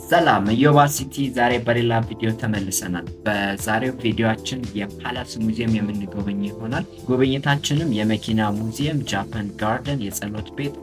ሰላም ኢዮባ ሲቲ፣ ዛሬ በሌላ ቪዲዮ ተመልሰናል። በዛሬው ቪዲዮአችን የ palace ሙዚየም የምንጎበኝ ይሆናል። ጉብኝታችንም የመኪና ሙዚየም፣ ጃፓን garden፣ የጸሎት ቤት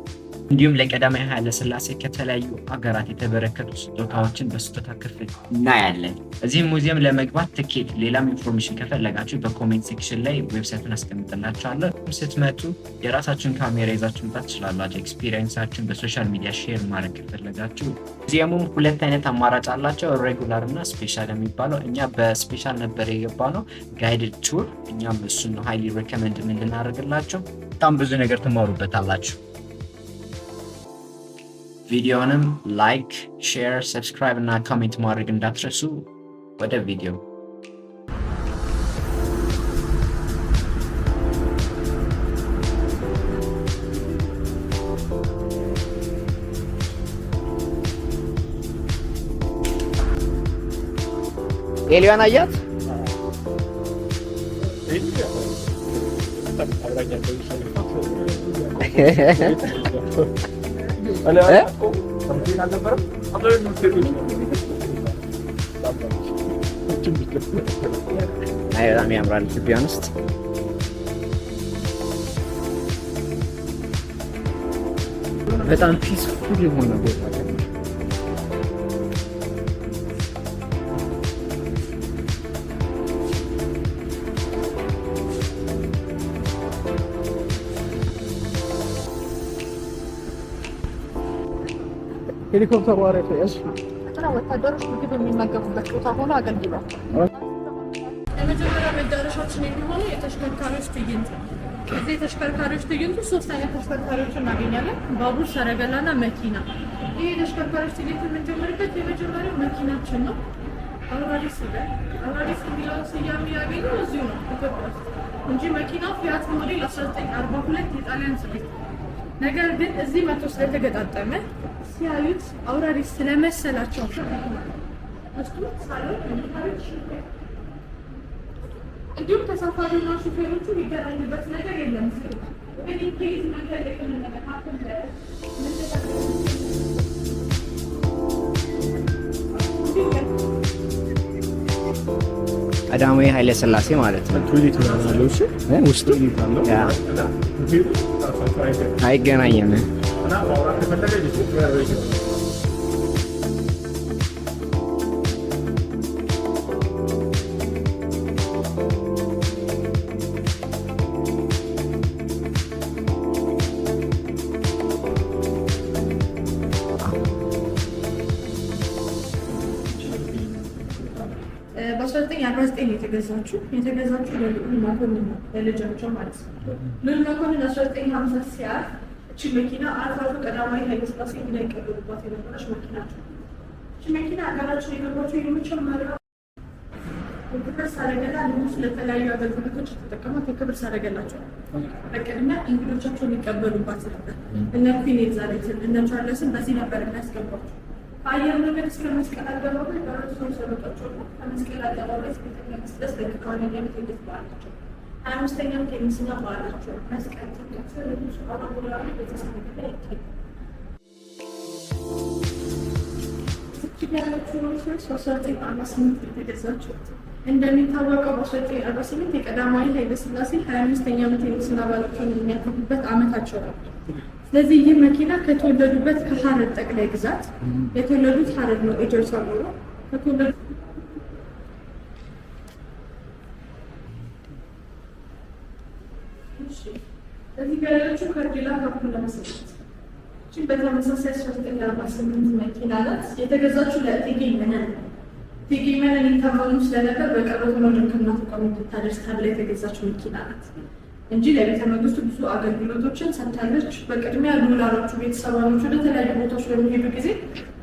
እንዲሁም ለቀዳማዊ ኃይለ ሥላሴ ከተለያዩ አገራት የተበረከቱ ስጦታዎችን በስጦታ ክፍል እናያለን። እዚህም ሙዚየም ለመግባት ትኬት፣ ሌላም information ከፈለጋችሁ በ comment section ላይ website ኡን አስቀምጥላችኋለሁ። ስትመጡ የራሳችሁን ካሜራ ይዛችሁ መምጣት ትችላላችሁ። Experience ኣችሁን በ social media share ማድረግ ከፈለጋችሁ። ሙዚየሙም ሁለት አይነት አማራጭ አላቸው፣ regular እና special የሚባለው። እኛ በ special ነበር የገባነው፣ guided tour። እኛም እሱን ነው highly recommend የምናደርግላችሁ። በጣም ብዙ ነገር ትማሩበታላችሁ። ቪዲዮንም like፣ share፣ subscribe እና comment ማድረግ እንዳትረሱ። ወደ ቪዲዮ። ኤሊዋን አያት። አይ በጣም ያምራል። ኢትዮጵያን ውስጥ በጣም peaceful የሆነ ቦታ። ሄሊኮፕተር ማረፊያ። እሺ። ወታደሮች ምግብ የሚመገቡበት ቦታ ሆኖ አገልግሏል። የመጀመሪያ መዳረሻችን የሚሆነው የተሽከርካሪዎች ትዕይንት ነው። እዚህ የተሽከርካሪዎች ትዕይንቱ ሶስት አይነት ተሽከርካሪዎች እናገኛለን። ባቡር፣ ሰረገላ እና መኪና። ይህ የተሽከርካሪዎች ትዕይንት የምንጀምርበት የመጀመሪያው መኪናችን ነው። አውራሪስ ይላል። አውራሪስ የሚለውን ስያሜ ያገኘው እዚሁ ነው ኢትዮጵያ ውስጥ እንጂ መኪናው ፊያት ሞዴል 1942 የጣሊያን ስሪት ነው። ነገር ግን እዚህ መጥቶ ስለተገጣጠመ ሲያዩት አውራሪስ ስለመሰላቸው ውስጡ ሳሎን፣ መኝታ ቤት፣ ሽንት ቤት እንዲሁም ተሳፋሪውና ሹፌሮቹ የሚገናኙበት ነገር የለም። ግን in case መንገድ ላይ የሆነ ነገር happen ቢያደርግ እንዲሁም ቀዳማዊ ኃይለ ሥላሴ ማለት ነው። Toilet ምናምን አለው። እሺ። ውስጡ Toilet አለው። አይገናኝም። እና ማውራት ከፈለገ በ1949 የተገዛችው ለልዑል መኮንን ነው፣ ለልጃቸው ማለት ነው። ልዑል መኮንን 1950 ሲያርፍ እቺ መኪና አልፎ አልፎ ቀዳማዊ ኃይለ ሥላሴ እንግዳ ይቀበሉባት የነበረች መኪናቸው። እቺ መኪና ሀገራችን የገባችው የመጀመሪያው የክብር ሰረገላ፣ ንጉሱ ለተለያዩ አገልግሎቶች የተጠቀሟት የክብር ሰረገላቸው። በቅድሚያ እንግዶቻቸውን ይቀበሉባት ነበር። እነ Queen ኤልዛቤትን እነ ቻርለስን በዚህ ነበር የሚያስገቧቸው። ከአየር መንገድ እስከ መስቀል አደባባይ በረት ሰው ሰረጧቸው ነው። ከመስቀል አደባባይ እስከ ቤተ መንግስት ድረስ ለክካሆነ የመቴጌት በዓላቸው፣ 25ኛው የንግስና በዓላቸው፣ መስቀል፣ ጥምቀት ንጉሱ አውራ ጎዳና ላይ በዚህ ሰረገላ ይካሄዳል። እዚህ ጋር ያለችው ሮልስ ሮይስ በ1948 የተገዛችው። እንደሚታወቀው በ1948 የቀዳማዊ ኃይለ ሥላሴ 25ኛ ዓመት የንግስና በዓላቸውን የሚያከብሩበት ዓመታቸው ነው። ስለዚህ ይህ መኪና ከተወለዱበት ከሀረር ጠቅላይ ግዛት፣ የተወለዱት ሀረር ነው፣ ኤጀርሳ ጎሮ ከተወለዱ። እሺ፣ እዚህ ጋር ያለችው ከርዲላ ካፑን ለመሰጠት። እቺ በተመሳሳይ 1948 መኪና ናት። የተገዛችው ለእቴጌ መነን ነው። እቴጌ መነን ይታመሙ ስለነበር በቅርበት ሆነው ሕክምና ተቋም እንድታደርስ ተብላ የተገዛችው መኪና ናት እንጂ ለቤተ መንግስቱ ብዙ አገልግሎቶችን ሰጥታለች። በቅድሚያ ልዑላኖቹ ቤተሰባኖቹ ወደ ተለያዩ ቦታዎች በሚሄዱ ጊዜ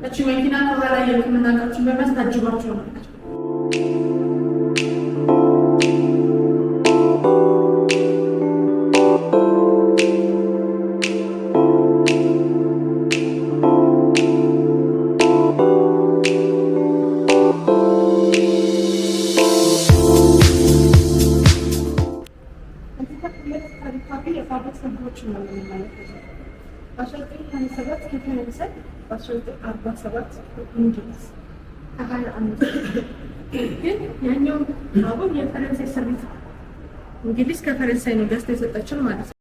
እቺ መኪና ከኋላ የሕክምና እቃዎችን በመያዝ ታጅባቸው ነበር። ሁለት ታሪካዊ የፋብሪክ ስራዎችን ነው የምንመለከተው። በ1927 ከፈረንሳይ በ1947 እንግሊዝ ከ20 ዓመት። ግን ያኛው ባቡር የፈረንሳይ ስሪት ነው። እንግሊዝ ከፈረንሳይ ነው ገዝታ የሰጠችን ማለት ነው።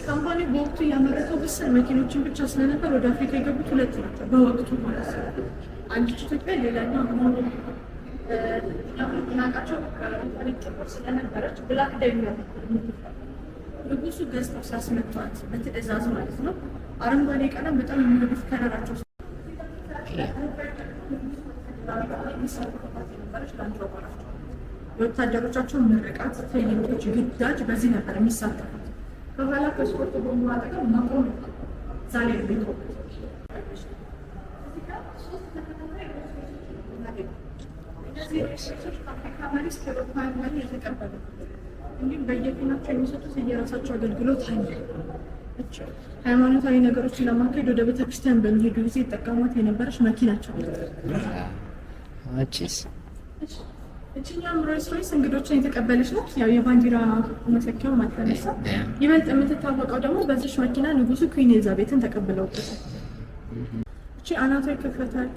Company በወቅቱ ያመረተው ውስን መኪኖችን ብቻ ስለነበር ወደ አፍሪካ የገቡት ሁለት ናቸው፣ በወቅቱ ማለት ነው። አንድ ኢትዮጵያ፣ ሌላኛው ሞሮኮ። እናቃቸው ጥቁር ስለነበረች Black Devil ንጉሱ ገዝተው ሲያስመቷት በትዕዛዝ ማለት ነው። አረንጓዴ ቀለም በጣም የሚወዱት color ኣቸው የነበረች Land Rover ኣቸው። የወታደሮቻቸው ምርቃት፣ ትዕይንቶች፣ ግዳጅ በዚህ ነበር የሚሳተፉት። ከኋላ ከስፖርት ጎማ አጠገብ መቆም እዛ ላይ ነው የሚቆሙት። እዚህ ጋር ሶስት ተከታታይ ሮልስ ሮይሶች እናገኛለን። እነዚህ ሮልስ ሮይሶች ከአፍሪካ መሪ እስከ ኤሮፓውያን መሪ የተቀበሉ፣ እንዲሁም በየፊናቸው የሚሰጡት የየራሳቸው አገልግሎት አለ። ሃይማኖታዊ ነገሮችን ለማካሄድ ወደ ቤተክርስቲያን በሚሄዱ ጊዜ ይጠቀሟት የነበረች መኪናቸው ናት። እቺስ? እችኛም ሮልስ ሮይስ እንግዶችን የተቀበለች ናት። ያው የባንዲራ መሰኪያውም አልተነሳ። ይበልጥ የምትታወቀው ደግሞ በዚች መኪና ንጉሱ Queen ኤልዛቤትን ተቀብለውበታል። እቺ አናቷ ይከፈታል።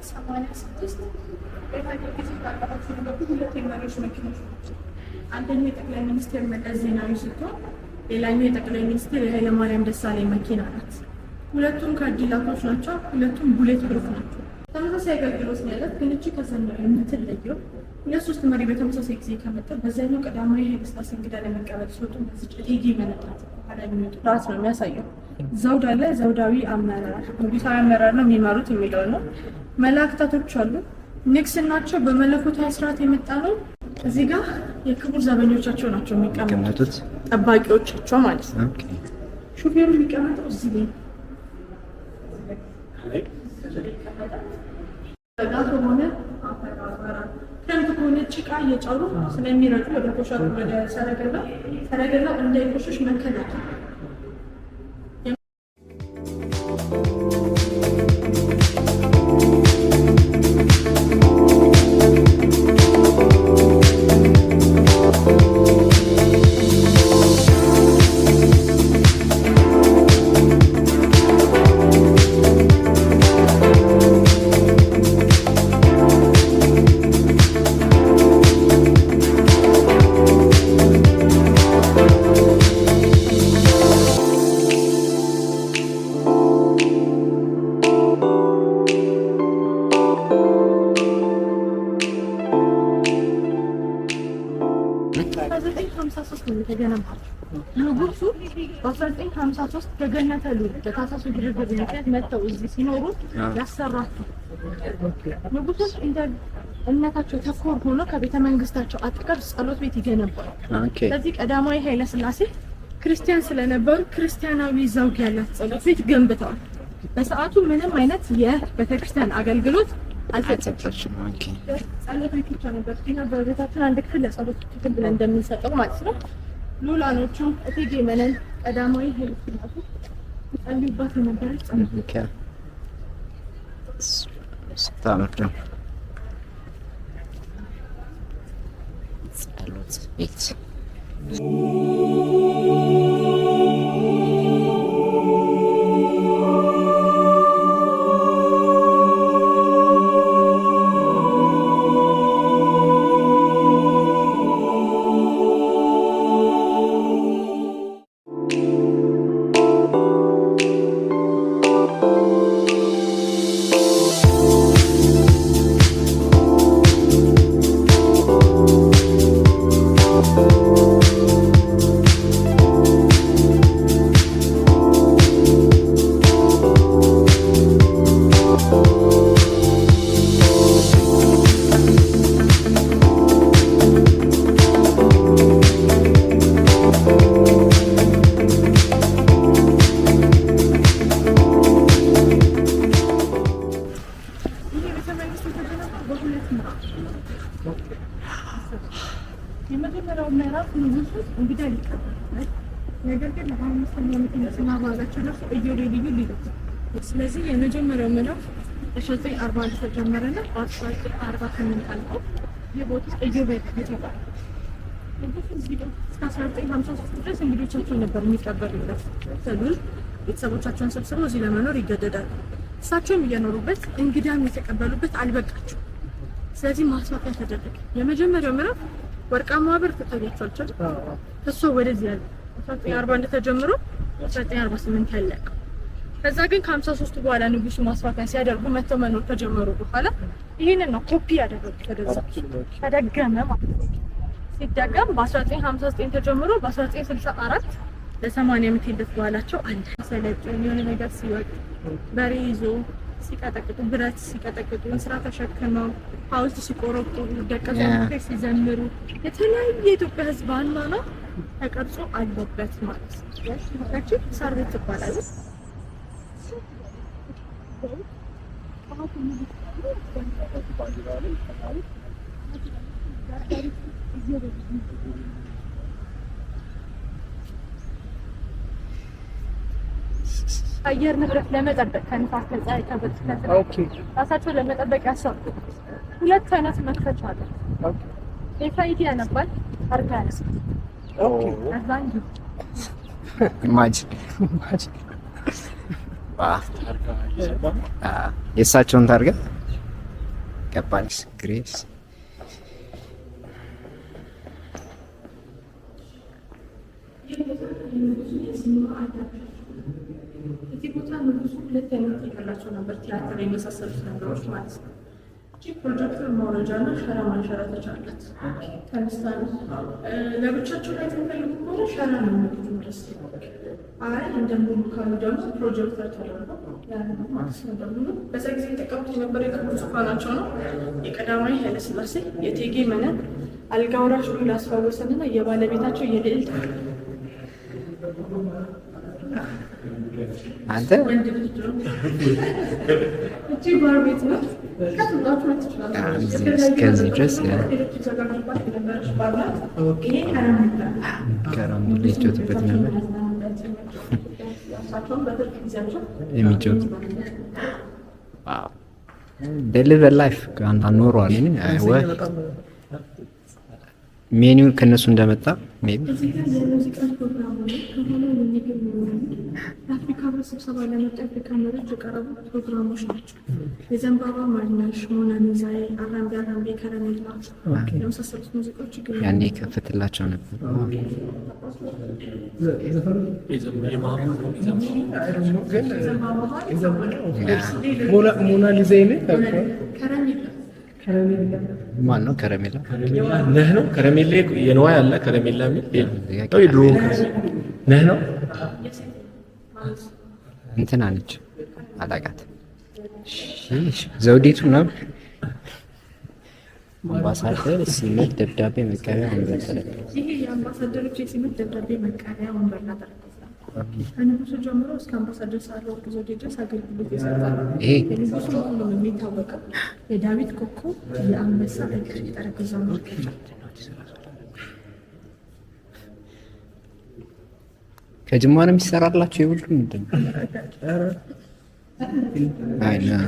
86 በኢህአዴግ ጊዜ በአገራችን የገቡ ሁለት የመሪዎች መኪኖች ናቸው። አንደኛው የጠቅላይ ሚኒስትር መለስ ዜናዊ ስትሆን ሌላኛው የጠቅላይ ሚኒስትር የኃይለማርያም ደሳለኝ መኪና ናት። ሁለቱም ካዲላኮች ናቸው። ሁለቱም bullet proof ናቸው። ተመሳሳይ አገልግሎት ነው ያላት፣ ግን እቺ ከዛኛው የምትለየው ሁለት ሶስት መሪ በተመሳሳይ ጊዜ ከመጣ በዛኛው ቀዳማዊ ኃይለ ሥላሴ እንግዳ ለመቀበል ሲወጡ በዚች እቴጌ መነጣት በኋላ የሚወጡ ራት ነው የሚያሳየው። ዘውድ አለ። ዘውዳዊ አመራር፣ ንጉሳዊ አመራር ነው የሚመሩት የሚለው ነው። መላእክታቶች አሉ። ንግስናቸው በመለኮታዊ ስርዓት የመጣ ነው። እዚህ ጋር የክቡር ዘበኞቻቸው ናቸው የሚቀመጡት፣ የሚቀመጡት ጠባቂዎቻቸው ማለት ነው። ሹፌሩ የሚቀመጠው እዚህ ላይ ነው። በጋ ከሆነ አፈር አቧራ፣ ክረምት ከሆነ ጭቃ እየጫሩ ስለሚረጩ ወደ ቆሻ ወደ ሰረገላው ሰረገላው እንዳይቆሽሽ መከላከል። ነው የተገነባችው። ንጉሱ በ1953 ከገነተ ልዑል በታህሳሱ ግርግር ምክንያት መጥተው እዚህ ሲኖሩ ያሰሯቸው። ንጉሱ እንደ እምነታቸው ተኮር ሆኖ ከቤተ መንግስታቸው አጠገብ ጸሎት ቤት ይገነባል። ስለዚህ ቀዳማዊ ኃይለ ሥላሴ ክርስቲያን ስለነበሩ ክርስቲያናዊ ዘውግ ያላት ጸሎት ቤት ገንብተዋል። በሰዓቱ ምንም አይነት የቤተክርስቲያን አገልግሎት አልተሰጠችም። ጸሎት ቤት ብቻ ነበር። እኛ በቤታችን አንድ ክፍል ለጸሎት ክፍል ብለን እንደምንሰጠው ማለት ነው። ሉላኖቹ እቴጌ መነን ቀዳማዊ ኃይለ ሥላሴ ይጸልዩባት የነበረች ጸሎት ቤት። ስታምር ነው ጸሎት ቤት። ይሄ ቤተ መንግስት የተገነባው በሁለት ምዕራፍ ነው። የመጀመሪያው ምዕራፍ ንጉሱ እንግዳ ሊቀበል፣ ነገር ግን ለ25ኛ ዓመት የንግስና በዓላቸው ደርሶ ኢዮቤልዩ ሊሉት። ስለዚህ የመጀመሪያው ምዕራፍ 1941 ተጀመረና በ1948 አልቆ ይህ ቦታ ኢዮቤልዩ ተባለ። ንጉሱ እዚህ እስከ 1953 ድረስ እንግዶቻቸውን ነበር የሚቀበሉበት። ተሉል ቤተሰቦቻቸውን ሰብስበው እዚህ ለመኖር ይገደዳሉ። እሳቸውም እየኖሩበት እንግዳም የተቀበሉበት አልበቃቸው። ስለዚህ ማስፋፊያ ተደረገ። የመጀመሪያው ምዕራፍ ወርቃማ በር ትታያቸዋል። ከሷ ወደዚህ ያለ 1941 ተጀምሮ 1948 ያለቀ። ከዛ ግን ከ53 በኋላ ንጉሱ ማስፋፊያ ሲያደርጉ መጥተው መኖር ከጀመሩ በኋላ ይህንን ነው ኮፒ ያደረጉት። ወደዛ ተደገመ ማለት ነው። ሲደገም በ1959 ተጀምሮ በ1964 ለ80 ዓመት የልደት በዓላቸው አለ። ሰለጥን የሆነ ነገር ሲወቅ በሬ ይዞ ሲቀጠቅጡ፣ ብረት ሲቀጠቅጡ፣ እንስራ ተሸክመው ሐውልት ሲቆረጡ፣ ደቀ መዛሙርት ሲዘምሩ የተለያየ የኢትዮጵያ ሕዝብ አኗኗር ተቀርጾ አለበት ማለት ነው። ያቺ ሳር ቤት ትባላለች። አየር ንብረት ለመጠበቅ ከንፋስ፣ ከፀሐይ፣ ከብርድ፣ ከዝናብ ራሳቸውን ለመጠበቅ ያሰሩት ሁለት አይነት መክፈቻ አለ። ኤፍአይቲ ያነባል፣ አርጋ ያነባል። ከዛ እንዲህ Imagine የእሳቸውን ታርጋ ገባች ግሬስ። ይህ ቦታ የንጉሱ የሲኒማ አዳራሽ ነው። እዚህ ቦታ ንጉሱ ሁለት አይነት ያላቸው ነበር፣ ቲያትር የመሳሰሉት ነገሮች ማለት ነው። እቺ ፕሮጀክተር ማውረጃ እና ሸራ ማንሸራተቻ አላት። ተነስታ ነው ለብቻቸው ላይ የሚፈልጉ ከሆነ ሸራ ነው የሚወጡት ደስ። አይ እንደሙሉ ካሉ ደግሞ ፕሮጀክተር ተደርጎ ያን ነው ማለት ነው። እንደሙሉ በዛ ጊዜ የተጠቀሙት የነበረ የክብር ዙፋናቸው ነው። የቀዳማዊ ኃይለ ሥላሴ፣ የእቴጌ መነን፣ አልጋ ወራሽ ልዑል አስፋ ወሰንና የባለቤታቸው የልዕልት አንተ ወንድ ልጅ ነው። እቺ ባር ቤት ናት። ከፍ ብላችሁ ማየት ትችላላችሁ። እስከዚህ ድረስ ሌሎች ይዘጋጁባት የነበረች ባር ናት። ይሄ ከረሜላ ከረሜላ ይጫወቱበት ነበር። እሳቸውን በትርፍ ጊዜያቸው የሚጫወቱ live life ኖሯል። ሜኒውን ከእነሱ እንደመጣ maybe እዚህ ጋር የሙዚቃ ፕሮግራም ነው። ከሆነ የምግብ የአፍሪካ ህብረት ስብሰባ ለመጡ የአፍሪካ መሪዎች የቀረቡ ፕሮግራሞች ናቸው። የዘንባባ ማርሽ፣ ሞናሊዛ፣ አራምቤ አራምቤ፣ ከረሜላ የመሳሰሉት ሙዚቃዎች ይገኛሉ። ያኔ ከፍትላቸው ነበር። የዘንባባ ሞናሊዛ ከረሜላ። ማን ነው ከረሜላ? ነህ ነው ከረሜላ፣ የነዋይ አለ ከረሜላ የሚል ነው። የድሮ ነህ ነው። እንትና ነች፣ አላቃት። ዘውዲቱ ምናምን። አምባሳደር ሲመት ደብዳቤ መቀበያ ወንበር፣ ጠረጴዛ። ይሄ የአምባሳደሮች የሲመት ደብዳቤ መቀበያ ወንበርና ጠረጴዛ ከንጉሱ ጀምሮ እስከ አምባሳደር ሳህለወርቅ ዘውዴ ድረስ አገልግሎት የሰጠ ነው። ይሄ የንጉሱ መሆኑም የሚታወቀው የዳዊት ኮከብ፣ የአንበሳ እግር የጠረጴዛው መገለጫ። ከጅማ ነው የሚሰራላቸው የሁሉ ምንድን ነው? አይ ና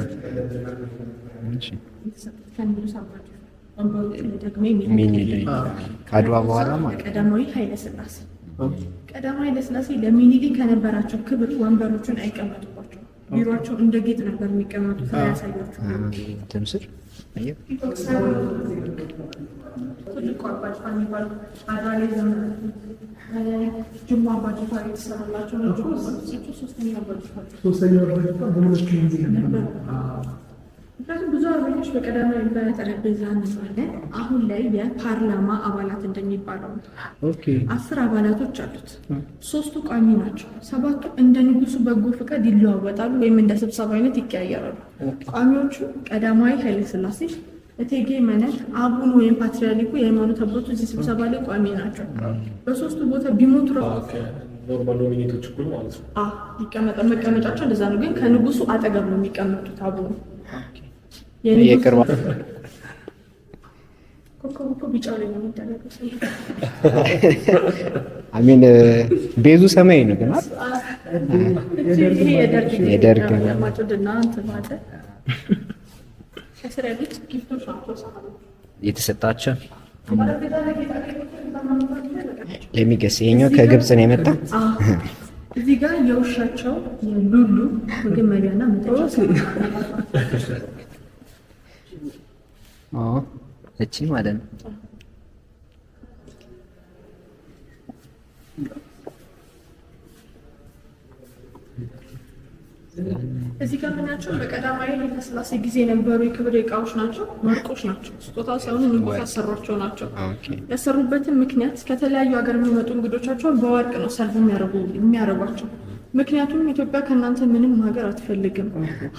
እሺ። የተሰጡት ከንጉሱ አባጅፋር፣ ወንበሮቹ ደግሞ ሚኒሊክ ከአድዋ በኋላ ማለት ነው። ቀዳማዊ ኃይለ ሥላሴ። ቀዳማዊ ኃይለ ሥላሴ ለሚኒሊክ ከነበራቸው ክብር ወንበሮቹን አይቀመጡባቸው። ቢሮቸው እንደ ጌጥ ነበር የሚቀመጡት። ያሳያቸው እንትን ስር አየህ? ትልቁ አባጅፋር የሚባሉ አድዋ ላይ ዘመኑ ጅማ አባጅፋር የተሰራላቸው ናቸው። እሳቸው ሶስተኛ አባጅፋር ሶስተኛው አባጅፋር በሁለቱ ጊዜ ነበሩ። ምክንያቱም ብዙ አርበኞች በቀዳማዊ በጠረጴዛ እንለዋለን። አሁን ላይ የፓርላማ አባላት እንደሚባለው ነው። 10 አባላቶች አሉት። ሶስቱ ቋሚ ናቸው። ሰባቱ እንደ ንጉሱ በጎ ፈቃድ ይለዋወጣሉ ወይም እንደ ስብሰባ አይነት ይቀያየራሉ። ቋሚዎቹ ቀዳማዊ ኃይለ ሥላሴ፣ እቴጌ መነን፣ አቡኑ ወይም ፓትርያርኩ የሃይማኖት አባቱ እዚህ ስብሰባ ላይ ቋሚ ናቸው። በሶስቱ ቦታ ቢሞቱ Normal nominate ኦች እኩል ማለት ነው። ይቀመጣ መቀመጫቸው እንደዛ ነው። ግን ከንጉሱ አጠገብ ነው የሚቀመጡት አቡኑ። የቅርብ ኮከቡ እኮ ቢጫው ላይ ነው የሚደረገው። አሚን ቤዙ ሰማያዊ ነው ግን አይደል? ይሄ የደርግ ጊዜ የደርግ ነው። ማጭድና እንትን ማለት ከስር ያሉት gift ኦች ናቸው። ሳህኖች የተሰጣቸው ጠረጴዛ ላይ ጌጣጌጦችን በማምጣት ላይ በቃ ለሚገስ ይሄኛው ከግብጽ ነው የመጣ። እዚህ ጋር የውሻቸው የሉሉ ምግብ መቢያና መጠጫ። ኦ እቺ ማለት ነው። እዚህ ጋር የምናያቸው በቀዳማዊ ኃይለ ሥላሴ ጊዜ የነበሩ የክብር እቃዎች ናቸው። ወርቆች ናቸው። ስጦታ ሳይሆኑ ንጉሥ ያሰሯቸው ናቸው። ያሰሩበትን ምክንያት ከተለያዩ ሀገር የሚመጡ እንግዶቻቸውን በወርቅ ነው serve የሚያደርጓቸው። ምክንያቱም ኢትዮጵያ ከእናንተ ምንም ሀገር አትፈልግም፣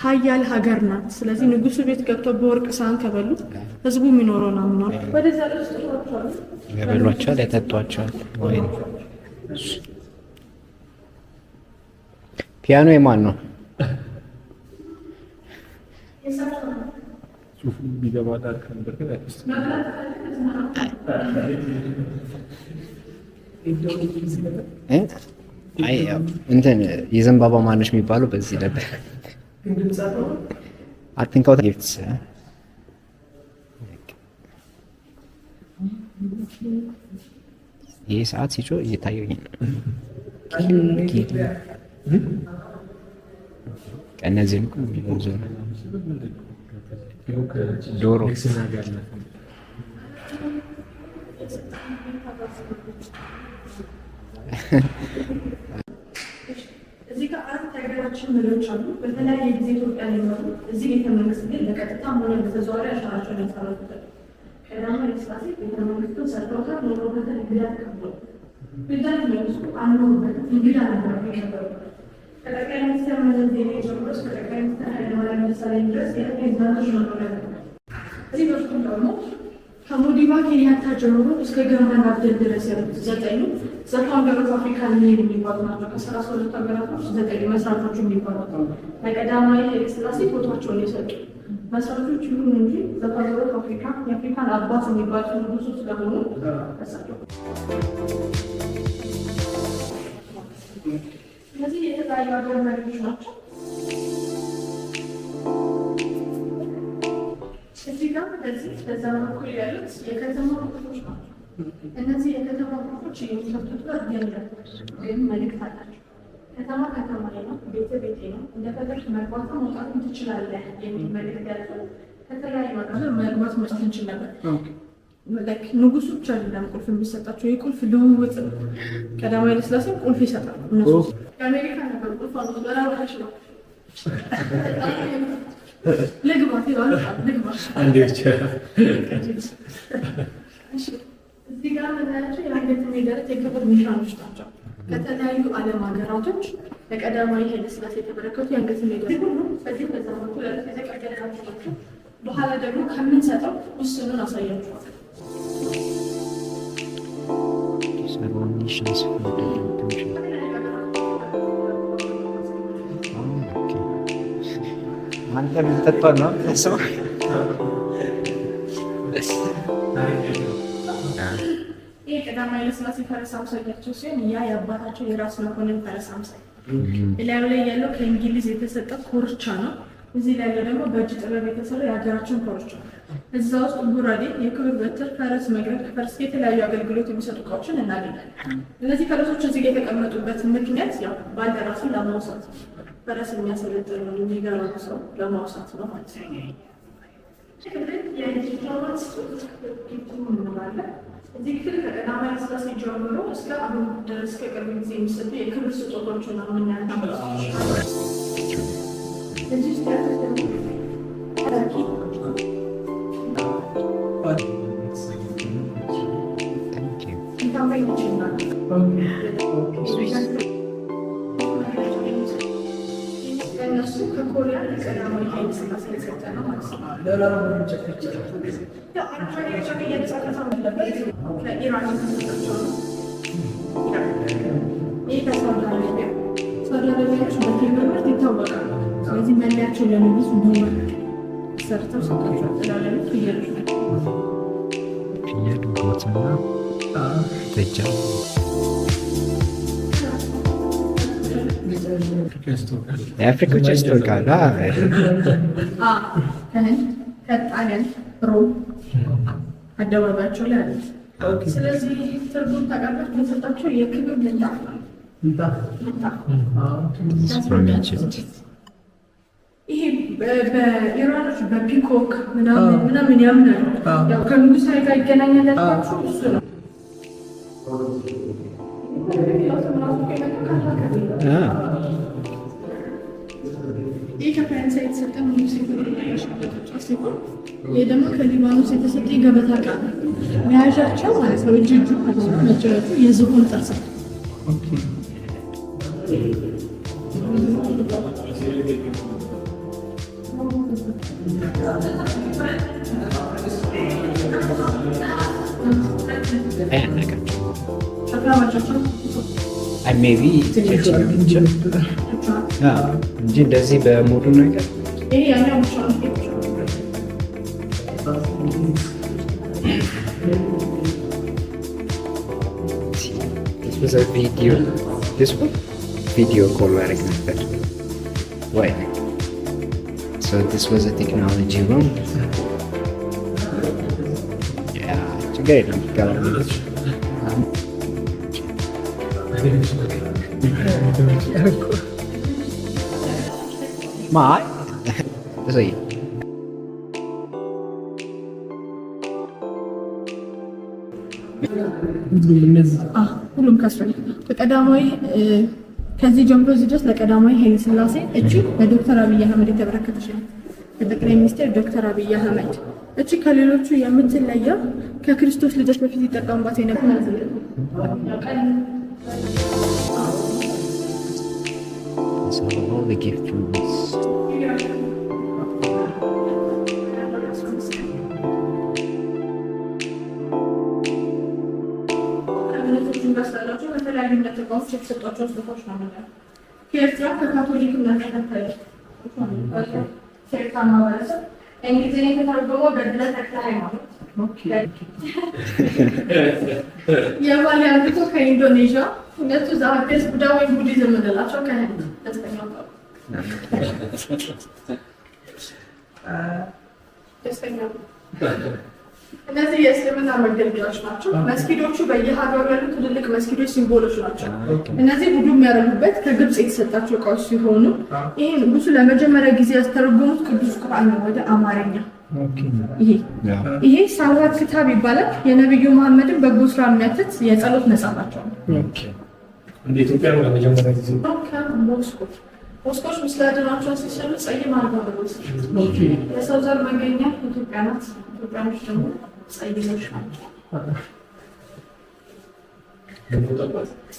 ሀያል ሀገር ናት። ስለዚህ ንጉሱ ቤት ገብተው በወርቅ ሳህን ከበሉ ህዝቡ የሚኖረውን አምኗል። ወደዚያ ስጦታዎች አሉ። ያበሏቸዋል፣ ያጠጧቸዋል። ወይ ፒያኖ የማን ነው? ጽሁፉ ቢገባ dark ነበር ግን አይመስልም። እ? አይ ያው እንትን የዘንባባ ማነች የሚባለው በዚህ ነበር። አትንካው gifts። ይሄ ሰዓት ሲጮህ እየታየኝ ነው። ኪል ኪል እነዚህን እኮ የሚገዙ ነው። ዶሮ። ንግስና ጋር ያለፈ። እዚህ ጋር አራት የሀገራችን መሪዎች አሉ። በተለያየ ጊዜ ኢትዮጵያ ሊመሩ እዚህ ቤተ መንግስት ግን በቀጥታም ሆነ በተዘዋዋሪ አሻራቸውን ያሳረፉበት። ቀዳማዊ ኃይለ ሥላሴ ቤተ መንግስቱን ሰርተውታል፣ ኖረውበታል፣ እንግዳ ተቀብለዋል። ፕሬዚዳንት መንግስቱ አልኖሩበትም፣ እንግዳ ነበር የነበሩበት። ከጠቅላይ ሚኒስትር መለስ ዜናዊ ጀምሮ እስከ ጠቅላይ ሚኒስትር ኃይለማርያም ደሳለኝ ድረስ የፕሬዚዳንቶች መኖሪያ ነበር። እዚህ በኩል ደግሞ ከሞዲባ ኬንያታ ጀምሮ እስከ ግርማ ናብደል ድረስ ያሉት ዘጠኙ the founder of African men የሚባሉ ናቸው። ከ32 ሀገራቶች ዘጠኝ መስራቾቹ የሚባሉት ለቀዳማዊ ኃይለ ሥላሴ ፎቷቸውን የሰጡ መስራቾች ይሁን እንጂ the father of Africa፣ የአፍሪካን አባት የሚባሉት ንጉሱ ስለሆኑ እሳቸው። እነዚህ የተለያዩ ሀገር መሪዎች ናቸው። እዚህ ጋር እነዚህ በዛ በኩል ያሉት የከተማ ቁልፎች ናቸው። እነዚህ የከተማ ቁልፎች የሚከፍቱት በር የለም፣ ግን መልእክት አላቸው። ከተማ ከተማ ነው፣ ቤተ ቤቴ ነው፣ እንደፈለግህ መግባትም መውጣትም ትችላለህ የሚል መልእክት ያለው ከተለያዩ ሀገራት መግባት መስጠት እንችል ነበር። Like ንጉሱ ብቻ አይደለም ቁልፍ የሚሰጣቸው፣ የቁልፍ ልውውጥ ነው። ቀዳማዊ ኃይለ ሥላሴም ቁልፍ ይሰጣሉ። እነሱ የአሜሪካ ነበር ቁልፍ አሉት በራሽ ነው። ልግባ ልግባ። አንዴ ብቻ። እሺ፣ እዚህ ጋር የምናያቸው የአንገትና የደረት የክብር ኒሻኖች ናቸው። ከተለያዩ ዓለም ሀገራቶች ለቀዳማዊ ኃይለ ሥላሴ የተበረከቱ የአንገትና የደረት ሁሉ በዚህ በዛ በኩል ያሉት የተቀበልናቸው ናቸው። በኋላ ደግሞ ከምንሰጠው ውስኑን አሳያችኋለሁ። These are all niches for different countries. Oh, okay. አንተ የምትጠጣው ነው ሰው። ይህ ቀዳማዊ ኃይለ ሥላሴ ፈረስ አምሳያቸው ሲሆን ያ የአባታቸው የራስ መኮንን ፈረስ አምሳያ፣ እላዩ ላይ ያለው ከእንግሊዝ የተሰጠ ኮርቻ ነው። እዚህ ላይ ያለው ደግሞ በእጅ ጥበብ የተሰራ የሀገራችን ኮርቻ ነው። እዛ ውስጥ ጉራዴ፣ የክብር በትር፣ ፈረስ መግረፍ፣ ከፈረስ ጋር የተለያዩ አገልግሎት የሚሰጡ እቃዎችን እናገኛለን። እነዚህ ፈረሶች እዚህ ጋር የተቀመጡበት ምክንያት ያው ባልደራሱን ለማውሳት፣ ፈረስ የሚያሰለጥነው የሚገራው ሰው ለማውሳት ነው ማለት ነው። የዲፕሎማት እንላለን። እዚህ ክፍል ከቀዳማዊ ኃይለ ሥላሴ ጀምሮ እስከ አሁን ድረስ ከቅርብ ጊዜ የሚሰጡ የክብር ስጦታዎችን ነው የምናያቸው። እዚህ ውስጥ ያሉት ደግሞ ተርኪ Thank you. ታማኝ ይችላል። ለእነሱ ከኮሪያ ለቀዳማዊ ኃይለ ሥላሴ የተሰጠ ነው ማለት ነው። ያው አረንጓዴ፣ ቢጫ፣ ቀይ የነፃ ከተማ አለበት። ከኢራን የተሰጣቸው ነው። ኢራን። ይህ ከሳውዲ አረቢያ። ሳውዲ አረቢያዎች በቴምር ምርት ይታወቃሉ። ስለዚህ መለያቸው ለንጉሱ በወርቅ ሰርተው ሰጥቷቸዋል። እላዩ ላይ ፍየሎች ናቸው። ፍየል፣ goat ና ጥጃ። የአፍሪካዎች ያስታውቃሉ። ከህንድ፣ ከጣሊያን ሮም አደባባያቸው ላይ አለ። ስለዚህ ትርጉም ታውቃላችሁ? የተሰጣቸው የክብር ምንጣፍ ነው። ምንጣፍ። From Egypt. ይሄ በኢራኖች በ peacock ምናምን ምናምን ያምናሉ። ያው ከንጉሳዊ ጋር ይገናኛል ያልኳችሁ እሱ ነው። ራሱ እኮ የመጣው ከአልፋ። ይህ ከፈረንሳይ የተሰጠ ንጉስ መጠጫ ሲሆን ይህ ደግሞ ከሊባኖስ የተሰጠ የገበታ ዕቃ ነው። መያዣቸው ማለት ነው፣ እጅ እጁ ማለት ነው፣ መጫወቱ የዝሆን ጥርስ ነው። አያናቃቸው። ሸክላ ማጫቸው። አይ maybe እንጂ እንደዚህ በሙሉ ነገር። ይሄ ያኛው ብቻ ነው። ይሄ ብቻ ነው። This was a video. This one? Video call ማድረግ ነበር። Wait. So this was a technology room. Yeah, ችግር የለም። ይገባል። ማይ እሰይ። ሁሉም ከስረ ከቀዳማዊ ከዚህ ጀምሮ እዚህ ድረስ ለቀዳማዊ ኃይለ ሥላሴ፣ እቺ ለዶክተር አብይ አህመድ የተበረከተች ናት። ለጠቅላይ ሚኒስትር ዶክተር አብይ አህመድ። እቺ ከሌሎቹ የምትለየው ከክርስቶስ ልደት በፊት ይጠቀሙባት የነበረ So all the gift rooms. ከእምነቶች እንዳስላላቸው ከተለያዩ እምነት ተቋሞች የተሰጧቸው ስጦታዎች ነው የምናየው። ከኤርትራ ከካቶሊክ እምነት ተከታዮች ከኤርትራ ማህበረሰብ እንግሊዝኛ የተተረጎመው ገድለ ተክለ ሃይማኖት፣ የባሊ አምልኮ ከኢንዶኔዥያ፣ ሁለቱ the happiest ቡዳ ወይም ቡዲዝም የምንላቸው ከህንድ። ደስተኛው ደስተኛው። እነዚህ የእስልምና መገልገያዎች ናቸው። መስጊዶቹ በየሀገሩ ያሉ ትልልቅ መስጊዶች symbol ኦች ናቸው። እነዚህ ውዱ የሚያደርጉበት ከግብፅ የተሰጣቸው እቃዎች ሲሆኑ ይህ ንጉሱ ለመጀመሪያ ጊዜ ያስተረጎሙት ቅዱስ ቁርአን ነው ወደ አማርኛ። ይሄ ሳልዋት ክታብ ይባላል። የነቢዩ መሐመድን በጎ ስራ የሚያትት የጸሎት መጽሐፋቸው ነው። እንደ ኢትዮጵያ ነው ለመጀመሪያ ጊዜ። ከሞስኮ ሞስኮች ምስለ አድኗቸውን ሲስሉ ጸይም አድርገው ነው የሚስሉት። የሰው ዘር መገኛ ኢትዮጵያ ናት። ኢትዮጵያኖች ደግሞ ጸይሞች ናቸው።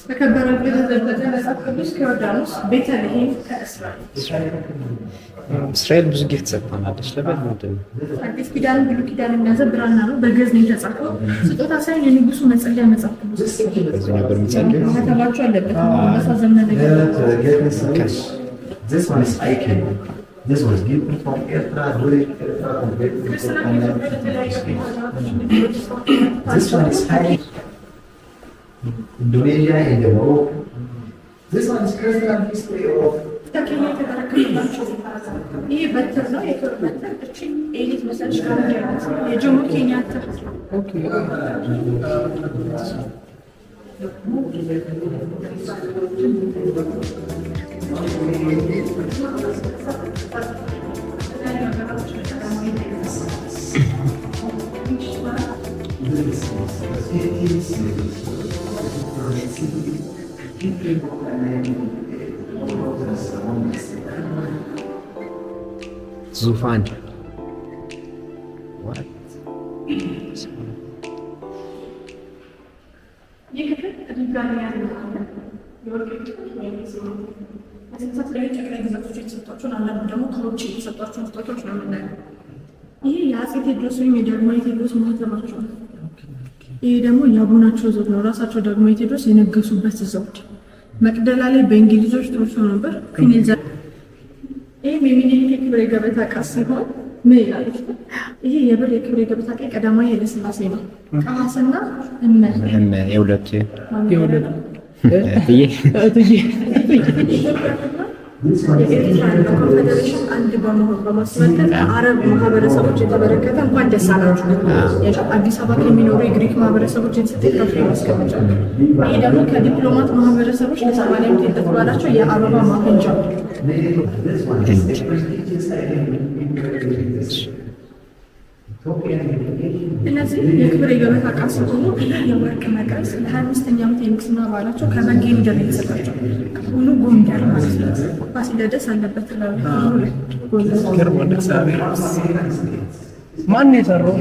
በከበረ የተዘበተ መጽሐፍ ቅዱስ ከዮርዳኖስ፣ ቤተልሔም ከእስራኤል። እስራኤል ብዙ gift ሰጥታናለች። ለበል ምንድን ነው? አዲስ ኪዳን ብሉይ ኪዳን የሚያዘ ብራና ነው። በግዕዝ ነው የተጻፈው። ስጦታ ሳይሆን የንጉሱ መጸለያ መጽሐፍ ቅዱስ። በዚህ ነበር የሚጸልዩት። ማህተባቸው አለበት። ማሳዘን ነገር። This one is icon. This was given from Eritrea during Eritrea compared to ክርስትና ከኢትዮጵያ በተለያዩ ሀገራቶች This one is highly Indonesia and the Morocco. This one is personal history of ከኬንያ የተበረከተላቸው ይህ በትር ነው። የክብር በትር። እቺ ኤሊት መሰለች ጋር የጆሞ ኬንያታ። The 15th century. ዙፋን። What? ይህ ክፍል regalia ነው። የወርቅ ክፍል ወይም የሲኒ በስልሳ ጠቅላይ ግዛቶች የተሰጧቸውን፣ አንዳንዱ ደግሞ ከውጭ የተሰጧቸውን ስጦታዎች ነው የምናየው። ይሄ የአፄ ቴዎድሮስ ወይም የዳግማዊ ቴዎድሮስ ማህተማቸው ነው። ይሄ ደግሞ የአቡናቸው ዘውድ ነው። ራሳቸው ዳግማዊ ቴዎድሮስ የነገሱበት ዘውድ መቅደላ ላይ በእንግሊዞች ተወርሶ ነበር። Queen ኤሊዛቤት። ይህም የሚኒሊክ የክብር የገበታ ዕቃ ሲሆን ምን ይላል? ይሄ የብር የክብር የገበታ ዕቃ ቀዳማዊ ኃይለ ሥላሴ ነው። ቀሃስና እመ የሁለቱ የሁለቱ እትዬ። እትዬ። የኤርትራ ኮንፌዴሬሽን አንድ በመሆን በማስመልከት ከአረብ ማህበረሰቦች የተበረከተ እንኳን ደስ አላችሁ። አዲስ አበባ ከሚኖሩ የግሪክ ማህበረሰቦች የተሰጠ የፍራፍሬ ማስቀመጫ። ይሄ ደግሞ ከዲፕሎማት ማህበረሰቦች ለ80 ዓመት ልደት በዓላቸው የአበባ ማፈንጫ። This one is a prestigious item in Ethiopian delegation. እነዚህ የክብር የገበታ ዕቃ ሲሆኑ ይህ የወርቅ መቅረዝ ለ25ኛ ዓመት የንግስና በዓላቸው ከበጌምድር የተሰጣቸው፣ ከሆኑ ጎንደር ማለት ነው። ፋሲለደስ አለበት ላሉ ላይ ጎንደር። ገርሟል። እግዚአብሔር ማን የሰራው?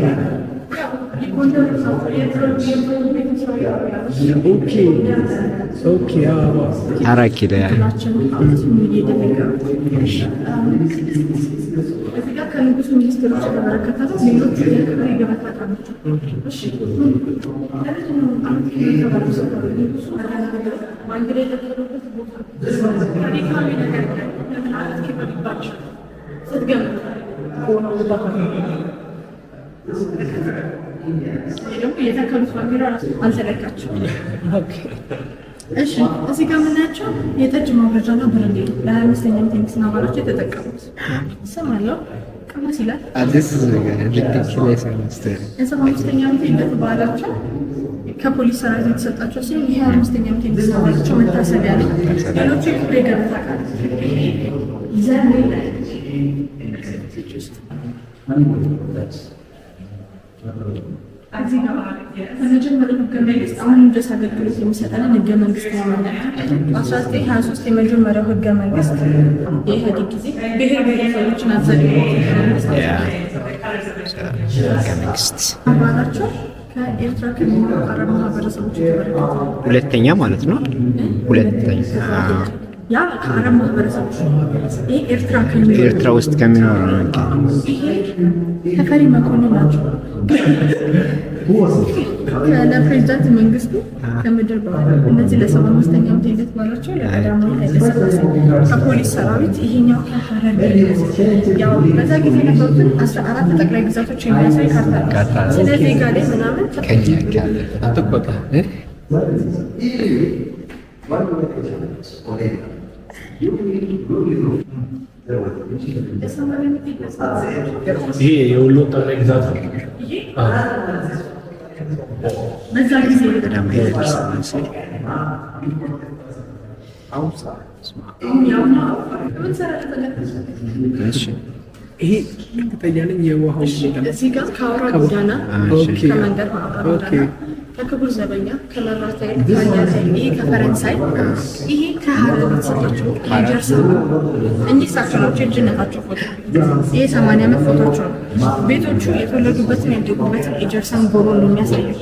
የጎንደር የድሮ ቤተሰብ። Okay፣ አዎ። አራት ኪሎ ያ ናችን እየደነገሩ እዚህ ጋር ከንጉሱ ሚኒስትሮች የተበረከተ ነው። ሌሎቹ የክብር የገበታ ዕቃ ናቸው። እሺ፣ ለምንድን ነው አመት የተባለው ሰፈሩ? ንጉሱ ባንዲራ የተከሉበት ቦታ ታሪካዊ ነገር ነው። ለምን አመት ክብር ይባላል? ስትገምቱ? ይሄ ደግሞ የተከሉት ባንዲራ ራሱ አልተለካቸውም። እሺ፣ እዚህ ጋር የምናያቸው የጠጅ ማብረጃና ብርሌ ነው። ለ25ኛ ዓመት የንግስና በዓላቸው የተጠቀሙት። ስም አለው፣ ቀመስ ይላል። This is ridiculous story. የ75ኛ ዓመት የልደት በዓላቸው ከፖሊስ ሰራዊት የተሰጣቸው ሲሆን ይህ 25ኛ ዓመት የንግስና በዓላቸው መታሰቢያ ነው። ሌሎቹ የክብር የገበታ ዕቃ ነው። ዘመን ላይ እዚህ ጋር በመጀመሪያው ህገ መንግስት፣ አሁንም ድረስ አገልግሎት የሚሰጠንን ህገ መንግስት ነው የምናየው። በ1923 የመጀመሪያው ህገ መንግስት የኢህአዴግ ጊዜ ብሔር ብሔረሰቦችን አዘጋጅቶ ህገ መንግስት ህገ መንግስት አባላቸው ከኤርትራ ከሚኖሩ አረብ ማህበረሰቦች የተበረከተ ነው። ሁለተኛ ማለት ነው። ሁለተኛ። ያ ከአረብ ማህበረሰቦች ነው። ይሄ ኤርትራ ከሚኖሩ ኤርትራ ውስጥ ከሚኖሩ ነው። Okay። ይሄ ተፈሪ መኮንን ናቸው። ለፕሬዚዳንት መንግስቱ ከምድር በኋላ፣ እነዚህ ለ75ኛ ዓመት የልደት በዓላቸው ለቀዳማዊ ኃይለ ሥላሴ ከፖሊስ ሰራዊት፣ ይሄኛው ከሀረር። ያው በዛ ጊዜ የነበሩትን 14 ጠቅላይ ግዛቶች የሚያሳይ ካርታ ነው። ስለ ዜጋ ላይ ምናምን ከኛ ካለ አትቆጣ። እ? One already. You will go with there was a ለ80 ዓመት የልደት በዓል ይሄ የወሎ ጠቅላይ ግዛት ነው። ይሄ በዛ ጊዜ ቀዳማዊ ኃይለ ሥላሴ። አሁን ያው ነው። ምን ሰራለህ? እሺ። ይሄ እርግጠኛ ነኝ የውሃው እዚህ ጋር ከአውራ ጎዳና Okay ከመንገድ አውራ ጎዳና ከክቡር ዘበኛ፣ ከመብራት ኃይል፣ ከአየር ኃይል፣ ይሄ ከፈረንሳይ፣ ይሄ ከሀረር የተሰጣቸው የጀርሳ። እኚህ እሳቸው ናቸው። የልጅነታቸው ፎቶ ይሄ 80 ዓመት ፎቶቸው ነው። ቤቶቹ የተወለዱበትን ያደጉበትን የጀርሳን ጎሮ ነው የሚያሳየው።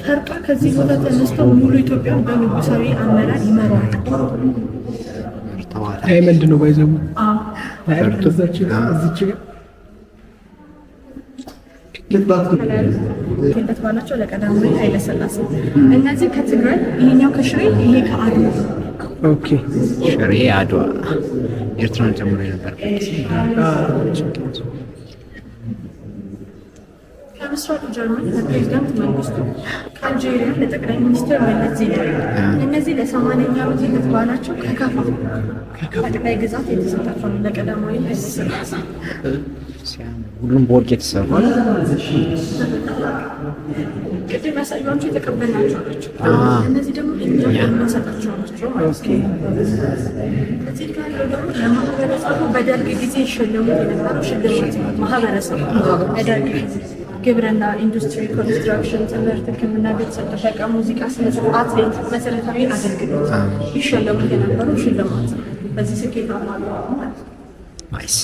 ፈርጧ ከዚህ ቦታ ተነስተው ሙሉ ኢትዮጵያን በንጉሳዊ አመራር ይመራዋል። Diamond ነው ባይዘው እዛች እዚች ጋር። ልደት ባላቸው ለቀዳማዊ ኃይለ ሥላሴ። እነዚህ ከትግራይ፣ ይሄኛው ከሽሬ፣ ይሄ ከአድዋ። Okay። ሽሬ፣ አድዋ፣ ኤርትራን ጨምሮ የነበረበት። ከምስራቅ ጀርመን ለፕሬዚዳንት መንግስቱ፣ ከአልጄሪያ ለጠቅላይ ሚኒስትር መለስ ዜናዊ። እነዚህ ለ80ኛ ዓመት ልደት በዓላቸው ከካፋ ጠቅላይ ግዛት የተሰጣቸው ነው ለቀዳማዊ ኃይለ ሥላሴ። ሲያምር። ሁሉም በወርቅ የተሰሩ። ቅድም ያሳየኋቸው የተቀበልናቸው ናቸው። እነዚህ ደግሞ እኛ የምንሰጣቸው ናቸው ማለት ነው። እዚህ ጋር ያለው ደግሞ ለማህበረሰቡ በደርግ ጊዜ ይሸለሙት የነበረው ሽልማት ነው። ማህበረሰቡ በደርግ ጊዜ ግብርና፣ ኢንዱስትሪ፣ ኮንስትራክሽን፣ ትምህርት፣ ሕክምና፣ ቤተሰብ ጥበቃ፣ ሙዚቃ፣ ስነ ጽሁፍ፣ አትሌት፣ መሰረታዊ አገልግሎት ይሸለሙት የነበረው ሽልማት ነው። በዚህ ስኬታማ ነው ማለት ነው። Nice።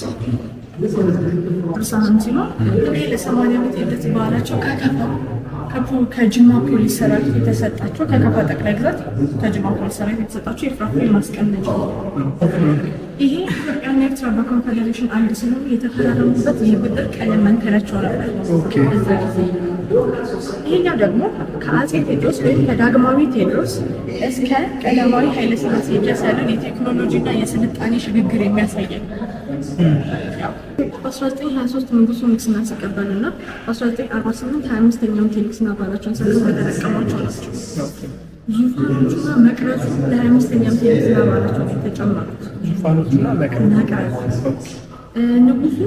ሳህን ሲሆን ይሄ ለ80 ዓመት የልደት በዓላቸው ከከፋ ከጅማ ፖሊስ ሰራዊት የተሰጣቸው፣ ከከፋ ጠቅላይ ግዛት ከጅማ ፖሊስ ሰራዊት የተሰጣቸው የፍራፍሬ ማስቀመጫ። ይሄ ኢትዮጵያና ኤርትራ በኮንፌዴሬሽን አንድ ስለሆኑ የተፈራረሙበት የብዕር ቀለም መንከሪያቸው ነበር በዛ ጊዜ። ይሄኛው ደግሞ ከአጼ ቴዎድሮስ ወይም ከዳግማዊ ቴዎድሮስ እስከ ቀዳማዊ ኃይለሥላሴ ድረስ ያለውን የቴክኖሎጂ እና የስልጣኔ ሽግግር የሚያሳየን። በ1923 ንጉሱ ንግስና ሲቀበሉ እና በ1948 25ኛውን የንግስና በዓላቸውን ሲያከብሩ የተጠቀሟቸው ናቸው። ዙፋኖቹና መቅረዙ ለ25ኛ ዓመት የንግስና በዓላቸው የተጨመሩት። ዙፋኖቹና መቅረዝ። መቅረዙ ንጉሱ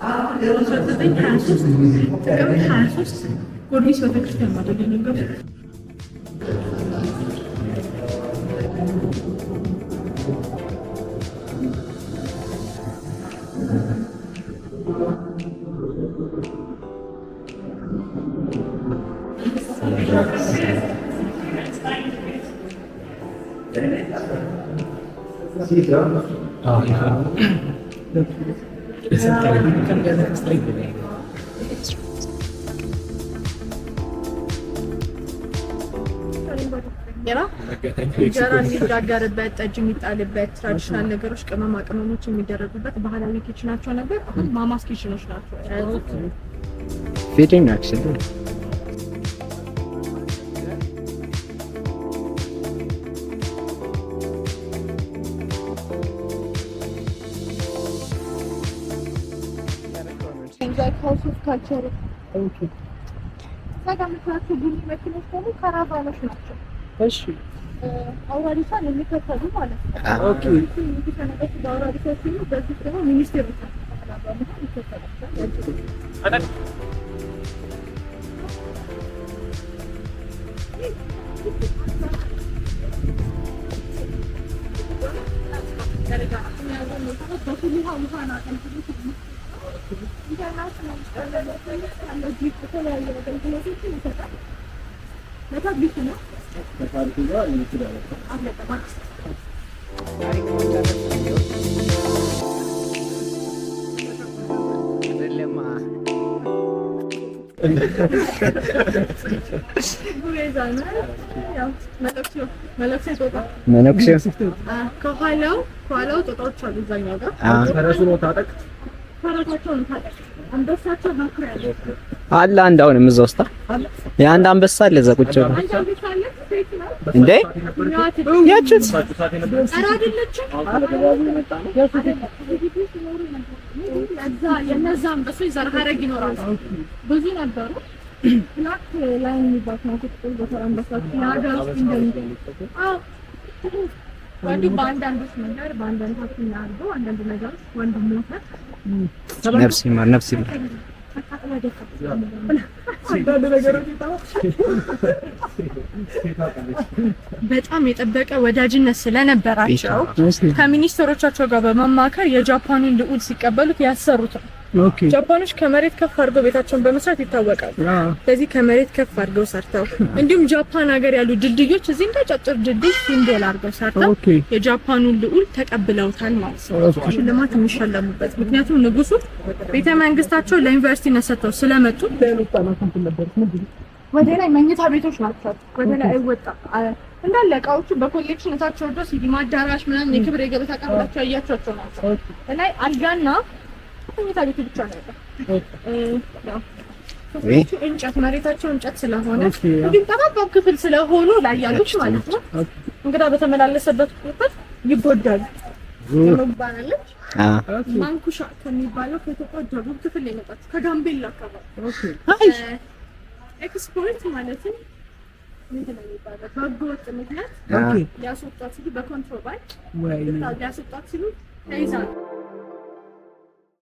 1923 ጥቅምት 23 ጊዮርጊስ ቤተክርስቲያን ማደግ የነገሩት። እንጀራ የሚጋገርበት፣ ጠጅ የሚጣልበት፣ traditional ነገሮች፣ ቅመማ ቅመሞች የሚደረጉበት ባህላዊ kitchen ኣቸው ነበር። አሁን mama's kitchen ኦች ናቸው የያዙት። Fitting, actually. House of Culture። እዛ ጋር የምታያቸው ቡኒ መኪኖች ደግሞ caravan ኦች ናቸው። አውራሪሷን የሚከተሉ ማለት ነው። ንጉሠ ነገሥት በአውራሪሷ ሲሉ በዚህ ደግሞ ሚኒስቴሮች በመሆን ይከተላቸዋል። International የተለያዩ አገልግሎቶችን ይሰጣል። ለ public ነው። አለቀ ማለት ነው። ጉሬዛ ነው። ያው መነኩሴው መነኩሴ ጦጣ። መነኩሴው። ከኋላው ጦጣዎች አሉ እዛኛው ጋር። ፈረሱ ነው ታጠቅ። ፈረሳቸውን ታጠቅ፣ አንበሳቸው መኩሪያ ነው። አለ አንድ አሁንም እዛ ውስጥ የአንድ አንበሳ አለ እዛ ቁጭ ብሎ። አንድ አንበሳ አለ፣ ሴት ነው። እንዴ፣ ያችት። ኧረ አይደለችም። እዛ የእነዛ አንበሶች ዘር ሀረግ ይኖራሉ። ብዙ ነበሩ። Black lion የሚባል ነው። ጥቁር ጎተራ አንበሳዎች የሀገር ውስጥ እንደሚ አዎ፣ ወንዱ በአንዳንዶች መንገድ በአንዳንድ ሀኪም አድርገው አንዳንድ ነገሮች ወንዱ ሞተ። ነፍስ ይማር፣ ነፍስ ይማር። ተቃጥሎ ደፋ። አንዳንድ ነገሮች በጣም የጠበቀ ወዳጅነት ስለነበራቸው ከሚኒስትሮቻቸው ጋር በመማከር የጃፓኑን ልዑል ሲቀበሉት ያሰሩት ነው። ጃፓኖች ከመሬት ከፍ አድርገው ቤታቸውን በመስራት ይታወቃሉ። ስለዚህ ከመሬት ከፍ አድርገው ሰርተው፣ እንዲሁም ጃፓን ሀገር ያሉ ድልድዮች እዚህ እንደ አጫጭር ድልድይ symbol አድርገው ሰርተው የጃፓኑን ልዑል ተቀብለውታል ማለት ነው። ሽልማት የሚሸለሙበት ምክንያቱም ንጉሱ ቤተ መንግስታቸው ለዩኒቨርሲቲነት ሰጥተው ስለመጡ። ወደ ላይ መኝታ ቤቶች ናቸው። ወደ ላይ አይወጣም። እንዳለ እቃዎቹ በ collection እታች ወርዶ ሲኒማ አዳራሽ ምናምን የክብር የገበታ ዕቃ ብላቸው ያያቸዋቸው ናቸው። ላይ አልጋና መኝታ ቤቱ ብቻ ነው ያለው። ያው ሶፋዎቹ እንጨት፣ መሬታቸው እንጨት ስለሆነ፣ እንዲሁም ጠባብ ክፍል ስለሆኑ ላይ ያሉት ማለት ነው፣ እንግዳ በተመላለሰበት ቁጥር ይጎዳሉ። ትባላለች። ማንኩሻ ከሚባለው ከኢትዮጵያ ደቡብ ክፍል የመጣችው፣ ከጋምቤላ አካባቢ። ኤክስፖርት ማለትም ምንድን ነው የሚባለው? በህገወጥ ምክንያት ሊያስወጧት ሲሉ፣ በኮንትሮባንድ ሊያስወጧት ሲሉ ተይዛ ነው።